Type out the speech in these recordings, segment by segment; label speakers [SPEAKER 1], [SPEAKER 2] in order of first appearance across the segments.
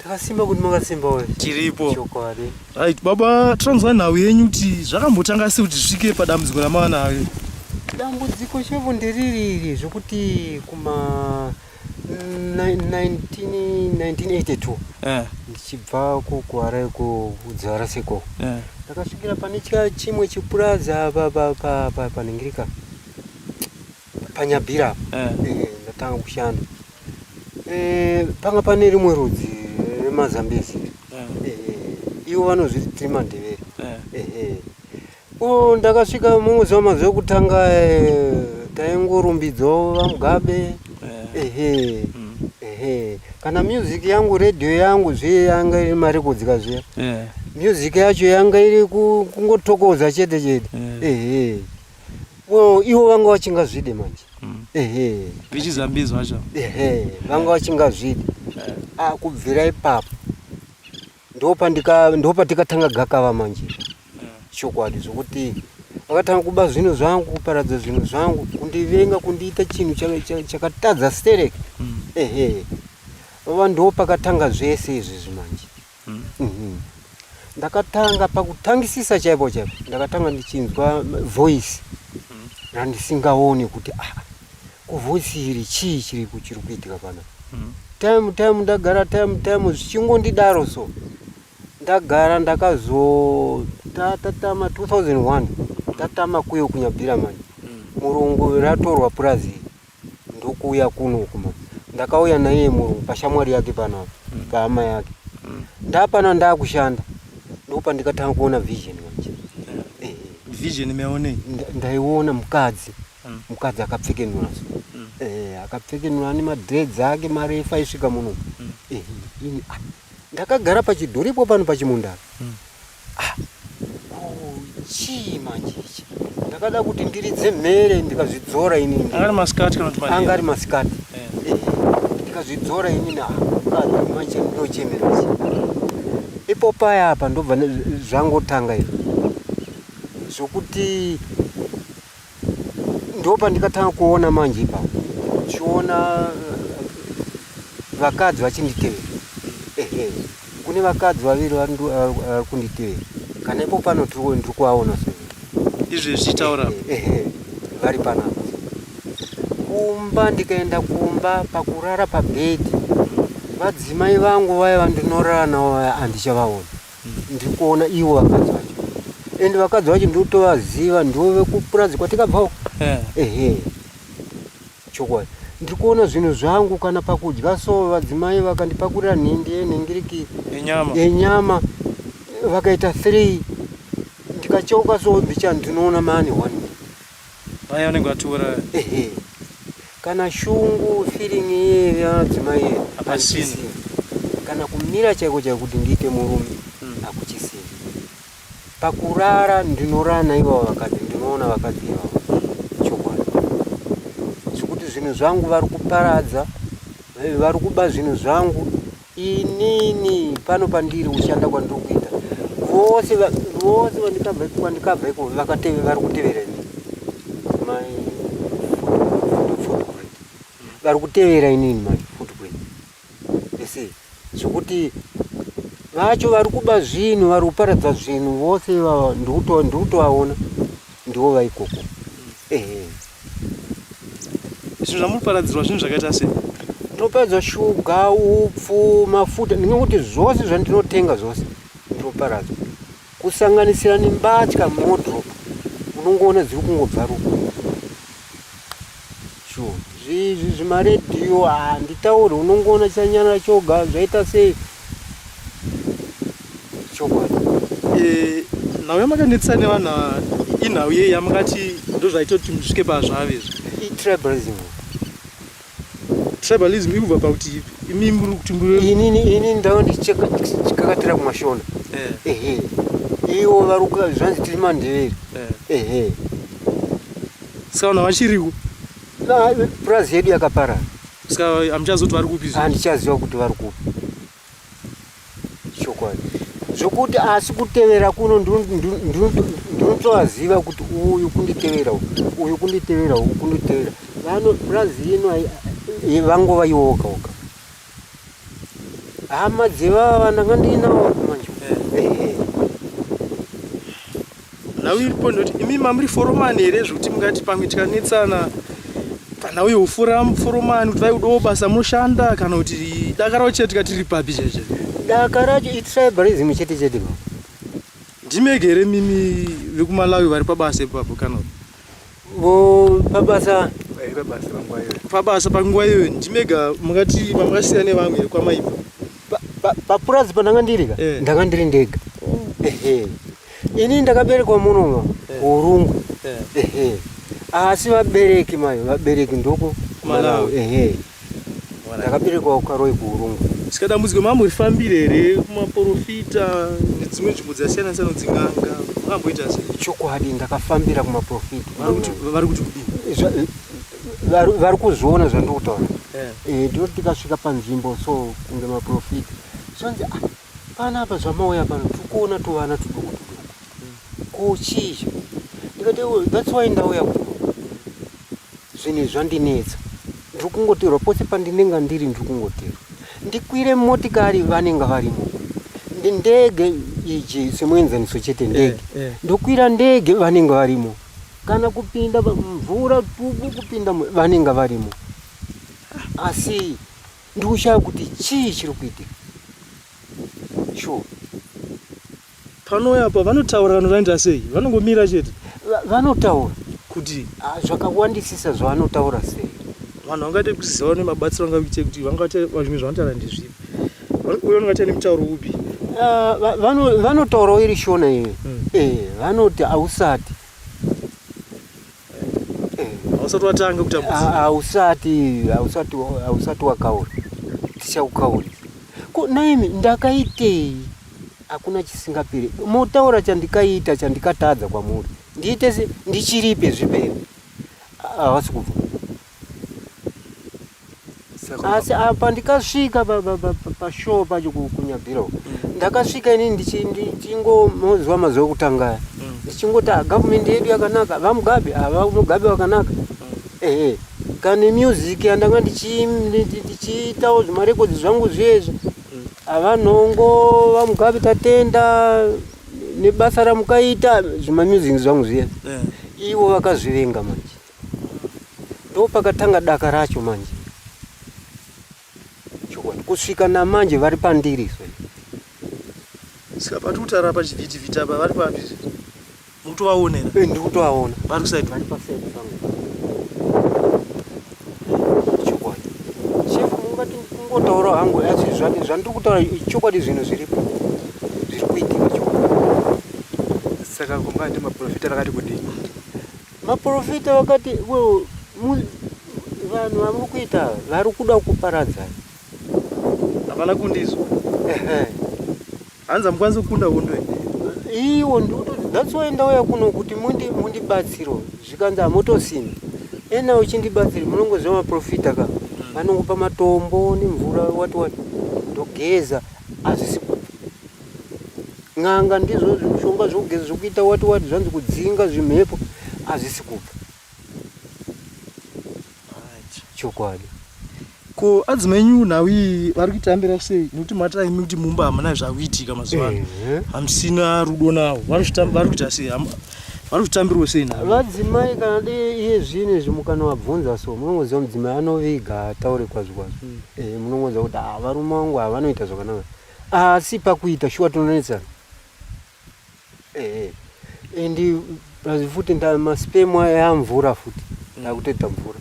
[SPEAKER 1] Takasimba kuti makasimba we.
[SPEAKER 2] Tiripo.
[SPEAKER 1] Chokwadi.
[SPEAKER 2] Right, baba tiranzwa nhau yenyu kuti zvakambotanga sei kuti zvisvike padambudziko ramava nayo.
[SPEAKER 1] Dambudziko chevo nderiri iri zvekuti kuma 1982
[SPEAKER 2] Eh,
[SPEAKER 1] ndichibva kuHarare kudzara seko
[SPEAKER 2] eh.
[SPEAKER 1] ndakasvikira pane chimwe chipurazi apa panhingirika panyabhira apa.
[SPEAKER 2] Eh.
[SPEAKER 1] Ndatanga kushanda. Panga pane rimwe rudzi remazambezi. Ivo vanozviti tiri mandevere. Ndakasvika mumwedzi wamazuva ekutanga, taingorumbidzawo vaMugabe. Ehe. Ehe, kana music yangu, radio yangu zviye yanga iri marekodzi kazviya. Music yacho yanga iri kungotokoza chete chete. Ehe. Well, ivo vanga vachingazvide manje. Ehe.
[SPEAKER 2] Vechizambezi vacho.
[SPEAKER 1] Ehe, vanga vachingazvide. Ah, kubvira ipapo ndopatikatanga gakava manje. Chokwadi zvokuti vakatanga kuba zvinhu zvangu, kuparadza zvinhu zvangu, kundivenga, kundiita chinhu chakatadza sterek. Ehe, vava ndo pakatanga zvese izvizvi manje. Ndakatanga pakutangisisa chaipo chaipo, ndakatanga ndichinzwa voice randisingaoni kuti, ah, kuvoice iri chii chiri kuitika pana. Time time ndagara, time time zvichingondidaro. So ndagara, ndakazo tatama 2001, tatama kuyo kunyabhira manje. Murungu ratorwa purazi iri, ndokuuya kuno uku manje. Ndakauya naiye murungu pashamwari yake panapa, pahama yake. Ndapana ndakushanda, ndopandikatanga kuona vision manje.
[SPEAKER 2] Vision meonei?
[SPEAKER 1] Ndaiona mukadzi. Mukadzi akapfekenura so. Akapfekenura ane madreads ake marefu aisvika muno. Ini, ah, ndakagara pachidhuripo pano pachimunda. Ah, ko chii manje ichi? Ndakada kuti ndiridze mhere, ndikazvidzora inini.
[SPEAKER 2] Anga ari masikati kana kuti manheru?
[SPEAKER 1] Anga ari masikati. Ndikazvidzora inini. Ah, mukadzi manje ndinochemera chi ipo paya apa. Ndobva zvangotanga izvo zvokuti ndopandikatanga kuona manje ipapo, chiona vakadzi vachinditevera. Ehe, kune vakadzi vaviri vari kunditevera. Kana ipo pano ndiri kuvaona so.
[SPEAKER 2] Izvezvi tichitaura?
[SPEAKER 1] Ehe, vari panapa. Kumba, ndikaenda kumba, pakurara pabhedhi, vadzimai vangu vaya vandinorara navo vaya handichavaona. Ndiri kuona ivo vakadzi vacho, ende vakadzi vacho ndinotovaziva, ndivo vekupurazi kwatikabvawo. Ehe, chokwadi ndiri kuona zvinhu zvangu. Kana pakudya so, vadzimai vakandipakurira nhindi yenhingiriki
[SPEAKER 2] yenyama,
[SPEAKER 1] yenyama, vakaita 3, ndikacheuka so mbicha ndinoona maane 1.
[SPEAKER 2] Vaya vanenge vatiuraya.
[SPEAKER 1] Ehe, kana shungu, feeling iye yavadzimai iye
[SPEAKER 2] Hapasina.
[SPEAKER 1] handisisina. Kana kumira chaiko chaiko kuti ndiite murume hakuchisina. Pakurara ndinorara naivavo vakadzi, ndinoona vakadzi ivavo. Chokwadi zvekuti zvinhu zvangu vari kuparadza, vari kuba zvinhu zvangu. Inini pano pandiri kushanda kwandiri kuita, vose vose kwandikabva iko vari kutevera inini, my footprint vari kutevera inini, my footprint ese, zvokuti vacho vari kuba zvinhu, vari kuparadza zvinhu vose ivava ndikutovaona, ndivo vaikoko, ehe.
[SPEAKER 2] Zvinhu zvamuri kuparadzirwa zvinhu zvakaita sei?
[SPEAKER 1] Ndinoparadza shuga, upfu, mafuta. Ndingakuti zvose zvandinotenga zvose ndinoparadzwa, kusanganisira nembatya muwardrobe, unongoona dziri kungobvaruka. Sure, zvi zvimaredhiyo handitauri, unongoona chanyarara choga, zvaita sei, chokwadi.
[SPEAKER 2] Nhau yamakanetsa nevanhu ava inhau yei yamakati ndo zvaita kuti musvike pazvave izvi?
[SPEAKER 1] Itribalism.
[SPEAKER 2] Tribalism iri kubva pakuti imi muri kuti muri
[SPEAKER 1] Inini ndanga ndichikakatira kumashona. Ehe, ivo vari zvanzi tiri mandevere. Ehe.
[SPEAKER 2] Saka vanhu havachiriko?
[SPEAKER 1] Purazi yedu yakaparara.
[SPEAKER 2] Saka hamuchaziva kuti vari kupi izvi?
[SPEAKER 1] Handichaziva kuti vari kupi, chokwadi zvokuti. Asi kutevera kuno ndinotovaziva kuti uyu kunditevera, uyu, uyu kunditevera, uyu kunditevera. Vano purazi ino vangova iwo woga woga. Hama dzevava ndanga ndiinawo manje. Eh.
[SPEAKER 2] Nhau iripo ndoti imi mamuri foromani here zvekuti mungati pamwe tikanetsana panhau yehuforomani kuti vaikudawo basa munoshanda kana kuti daka racho chete tikati riri papi chaicho?
[SPEAKER 1] Daka racho itribalism chete chete baba.
[SPEAKER 2] Ndimege here mimi vekuMalawi vari pabasa ipapo kana kuti?
[SPEAKER 1] Vo pabasa
[SPEAKER 3] pabasa panguva iyoyo.
[SPEAKER 2] Pabasa panguva iyoyo ndimega mungati mamukasiya nevamwe here kwamaibva?
[SPEAKER 1] Papurazi pandanga ndiri ka
[SPEAKER 2] Eh.
[SPEAKER 1] ndanga ndiri ndega. Ehe. Ini ndakaberekwa muno
[SPEAKER 2] Eh.
[SPEAKER 1] kuUrungwe.
[SPEAKER 2] Eh.
[SPEAKER 1] Ehe. Asi vabereki mayo vabereki ndoko
[SPEAKER 2] Malawi.
[SPEAKER 1] Ehe. Ndakaberekwa kuKaroi kuUrungwe.
[SPEAKER 2] Saka dambudziko mamborifambire here kumaporofita nedzimwe nzvimbo dzasiyana siyana dzin'anga makamboita sei?
[SPEAKER 1] Chokwadi ndakafambira kumaporofita.
[SPEAKER 2] Vari kuti kudini?
[SPEAKER 1] Vari kuzviona zvandiri kutaura.
[SPEAKER 2] Eh.
[SPEAKER 1] Ndinoti tikasvika panzvimbo so kunge maporofita zvonzi ah, panapa zvamauya pano tikuona tuvana tuduku tuduku ko chii icho? Ndikati oh, that's why ndauya kuno zvinhu izvi zvandinetsa ndiri kungoterwa pose pandinenga ndiri ndiri kungoterwa ndikwire motikari vanenge varimo ndege iji semuenzaniso chete ndege ndokwira ndege vanenge varimo kana kupinda mvura tubu kupinda vanenge varimo asi ndikushaya kuti chii chiri kuitika sure.
[SPEAKER 2] Panouya apa vanotaura kana vanoita sei? Vanongomira chete.
[SPEAKER 1] Vanotaura
[SPEAKER 2] kuti
[SPEAKER 1] zvakawandisisa zvavanotaura sei.
[SPEAKER 2] Vanhu vangade kuziva nemabatsiro angaite kuti vangate zvimwe zvavanotaura ndezvipi. Uye vanongati nemutauro upi?
[SPEAKER 1] Vanotaurawo iri Shona iyo. Vanoti hausati.
[SPEAKER 2] Hausati watanga kutambudzika.
[SPEAKER 1] Hausati, hausati, hausati wakaura. Tichakukaurisa. Ko naimi ndakaitei? Hakuna chisingaperi. Motaura chandikaita chandikatadza kwamuri. Ndiite se ndichiripe zvipere. Havasi kubva. Asi apa ndikasvika pashow pacho kuNyabira uko. Ndakasvika inini ndichingomoziva mazuva ekutanga aya. Ndichingoti ah, government yedu yakanaka, VaMugabe, ah, VaMugabe vakanaka. Ehe. Kane music yandanga ndichiitawo zvimarekodzi zvangu zviye Avanhongo VaMugabe tatenda nebasa ramukaita zvimamusic zvangu zviya. Ivo vakazvivenga manje. Ndopakatanga daka racho manje. Chokwadi kusvika namanje vari pandiri so.
[SPEAKER 2] Saka patikutaura pachivhitivhiti apa vari papi? Mukutovaonera?
[SPEAKER 1] Eh, ndiri kutovaona.
[SPEAKER 2] Vari kuside?
[SPEAKER 1] Vari paside pangu. Chokwadi. Chef mungati kungotaura hangu asi zvandiri kutaura chokwadi zvinhu zviripo. Zviri kuitika chokwadi.
[SPEAKER 3] Saka kungati maprofita vakati kudii?
[SPEAKER 1] Maprofita vakati well, vanhu vamuri kuita vari kuda kuparadzai.
[SPEAKER 2] Havana kundiso.
[SPEAKER 1] Ehe.
[SPEAKER 2] Hanzi hamukwanisi kukunda hondo
[SPEAKER 1] iyi. Iwo ndikuti that's why ndauya kuno kuti mundibatsiro zvikanzi hamutosimbi. Ena uchindibatsira munongoziva maprofita ka vanongopa matombo nemvura wati wati ndogeza hazvisi kubva. N'anga ndizvo zvimishonga zvokugeza zvokuita wati wati zvanzi kudzinga zvimhepo hazvisi kubva. Chokwadi.
[SPEAKER 2] Ko adzimai enyu nhau iyi vari kuitambira sei nekuti mati imi kuti mumba hamuna zvakuitika mazuva ano hamusina rudo navo vari kuita sei vari kutambirwa sei nhau
[SPEAKER 1] vadzimai kana de iye zvino izvi mukanovabvunza so munongoziva mudzimai anoviga ataure kwazvo kwazvo mm. Eh, munongoziva kuti ah, varume vangu havanoita zvakanaka asi pakuita shuwa tinonetsana Ehe. And plus futi nda masperm aya yamvura futi. Ndakutoita mvura.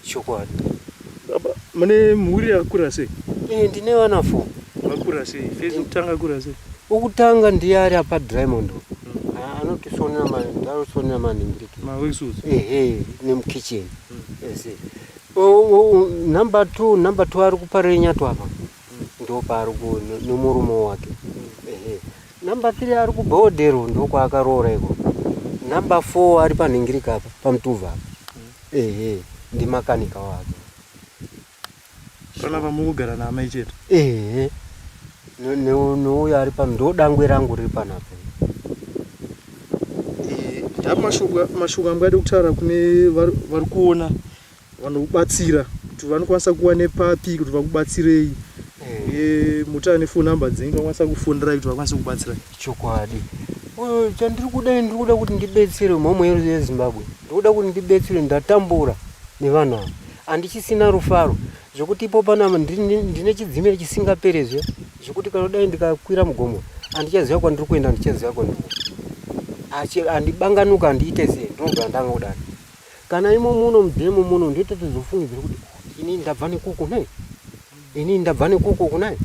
[SPEAKER 1] Chokwadi.
[SPEAKER 2] Baba, mune mhuri yakakura sei?
[SPEAKER 1] Eh, ndine vana 4.
[SPEAKER 2] Vakura sei? Face wekutanga akura sei?
[SPEAKER 1] Wekutanga ndiye ari apa Diamond. Anotisonera ma anosonera manhingiriki.
[SPEAKER 2] Ma worksuits.
[SPEAKER 1] Ehe, nemukitchen. Ese. Number 2, number 2 ari kuParirenyatwa apa. Ndopaari nemurume wake. Ehe. Number 3 ari kubhodhero ndokwaakaroora iko. Number 4 ari panhingirika apa pamutuvha apa. Ehe, ndimakanika wake.
[SPEAKER 2] Panapa mukugara naamai chete?
[SPEAKER 1] Ehe. Nouyo ari pano ndodangwe rangu riri panapa.
[SPEAKER 2] Ndapi mashoko amungade kutaura kune vari kuona vanokubatsira kuti vanokwanisa kuwa nepapi kuti vakubatsirei? Eh, mutane phone number dzenyu vakwanisa kufonera kuti vakwanise kubatsira.
[SPEAKER 1] Chokwadi. Uyo chandiri kuda ndiri kuda kuti ndibetserwe mhomho yeZimbabwe. Ndiri kuda kuti ndibetserwe ndatambura nevanhu ava. Handichisina rufaro zvekuti ipo panapa ndine chidzimira chisingapere zviya zvekuti kana dai ndikakwira mugomo handichaziva kwandiri kuenda handichaziva kwandiri kuenda. Handibanganuka handiite sei ndinobva ndanga kudaro. Kana imo muno mudhemu muno ndotozofungidzira kuti oh, ini ndabva nekuku nhai ini ndabva nekuku kunai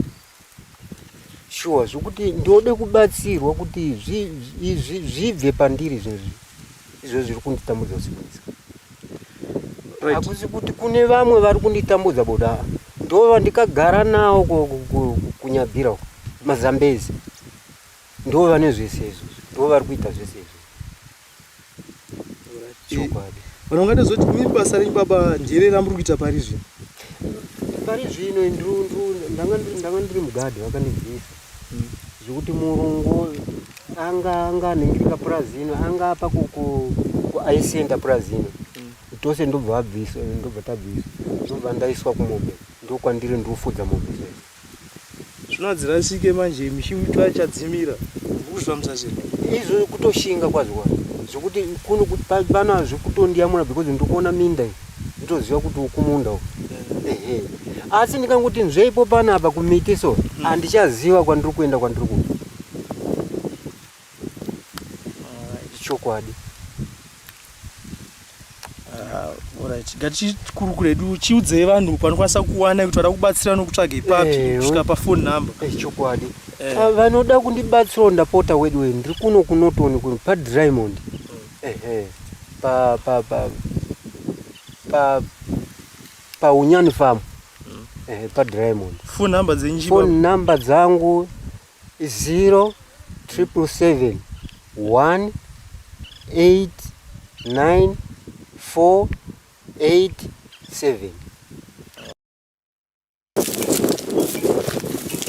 [SPEAKER 1] shuwa zvekuti ndode kubatsirwa kuti zvibve pandiri zvinhu izvo zviri kunditambudza usiku nesiku hakusi kuti kune vamwe vari kunditambudza boda ndo vandikagara nawo kunyabhira uko mazambezi ndo vane zvese izvozvo ndo vari kuita zvese izvozvo
[SPEAKER 2] Chokwadi. Vanhu vangatozoti imi basa renyu baba ndere ramuri kuita pari zvino.
[SPEAKER 1] Pari zvino ndanga ndanga ndiri mugadhi vakandibvisa. Zvekuti murungu anga anga anhingirika purazi ino anga apa ku ku ku aisenda purazi ino. Tose ndobva abviswa ndobva tabviswa. Ndobva ndaiswa kumombe ndokwandiri ndofudza mombe zvaizvo.
[SPEAKER 2] Zvino hadzirasike manje michiitwa chadzimira kuzvifambisa sei?
[SPEAKER 1] Izvo kutoshinga kwazvo kwazvo zvekuti kuno pano hazvikutondiyamura because ndikuona minda iyi nditoziva kuti ukumunda uku ehe asi ndikangoti nzveipo panapa kumiti so handichaziva kwandiri kuenda kwandiri kubva chokwadi
[SPEAKER 2] Ah, alright ngatichikurukure hedu chiudzei vanhu panokwanisa kuwana kuti vada kubatsira nokutsvaga ipapi
[SPEAKER 1] Eh,
[SPEAKER 2] kusvika pafone number
[SPEAKER 1] Eh, chokwadi
[SPEAKER 2] Eh.
[SPEAKER 1] Ah, vanoda kundibatsirawo ndapota wedu we ndiri kuno kunotoni kuno padrimond ehe pa pa pa pa paunyani farm ehe padrimond
[SPEAKER 2] phone number dzenyu
[SPEAKER 1] phone number dzangu 0 777 1 8 9 4 8 7.